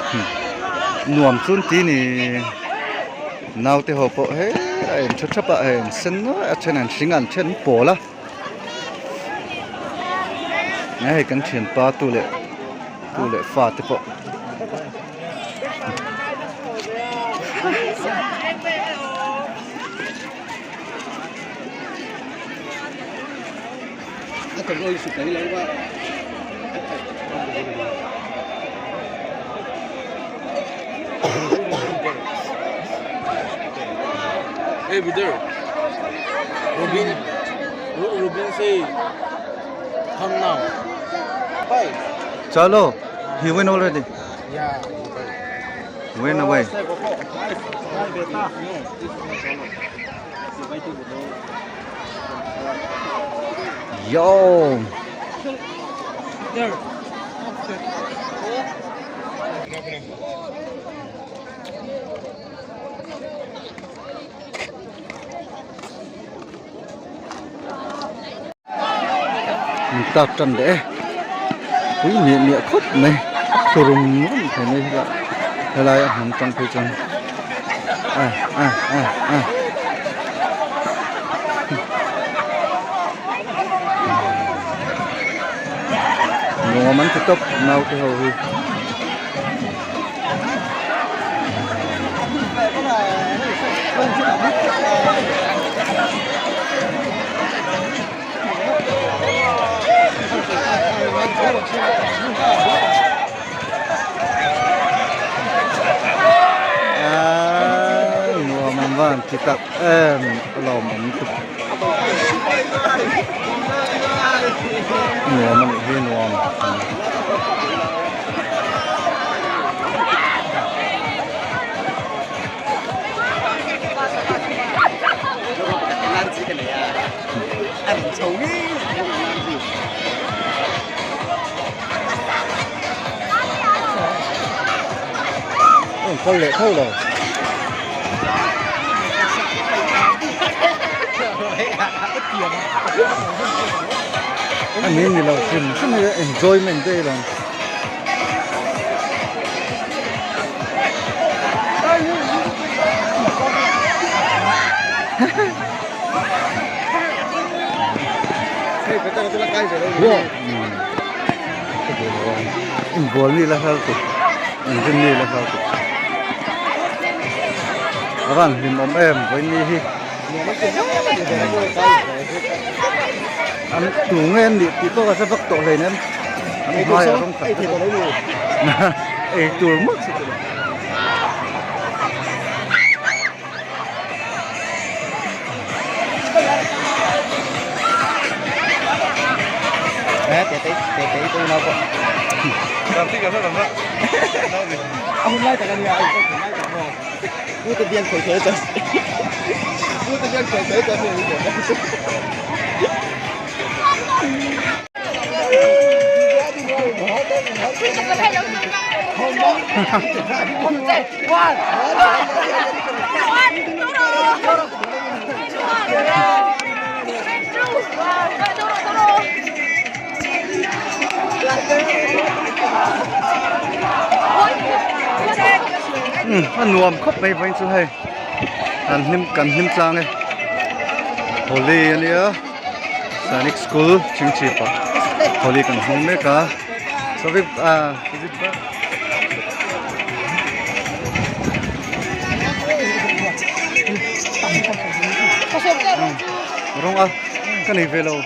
Nuam chu an ti ni naute ho pawh he a en tha thap a hei an sen nuai a then an hring a an then an pawl a hei kan thianpa tu leh tu leh fa te pawh. Hey brother, Robin, Robin say, come now. Bye. Chalo, he went already. Yeah. Went away. Yo. An tak tan leh e pui miah miah khawp mai thurum rum thei mai hi lah helai a hnung tang phei chuan a a a a nuam an ti tawp naute ho hi. Nuam an van ti tak em a lawmawm tuk nuam a nih hi nuam. Kal leh tho lo. Ani ni lo hrim hrim hi enjoyment te hi lo. Inbual mi la hlau tuk inrin mi la hlau tuk a van hlimawm em vawiin hi. An tu nge an nih tih pawh ka hre vak tawh hleinem an hmaiah rawng khat te ei tur mawlh chu tilo. A nuam khawp mai vawiin chu hei kan hlim kan hlim tlang e Holi a nia Sainik school chingchip ah Holi kan hmang mek a rawng a ka nei ve lo.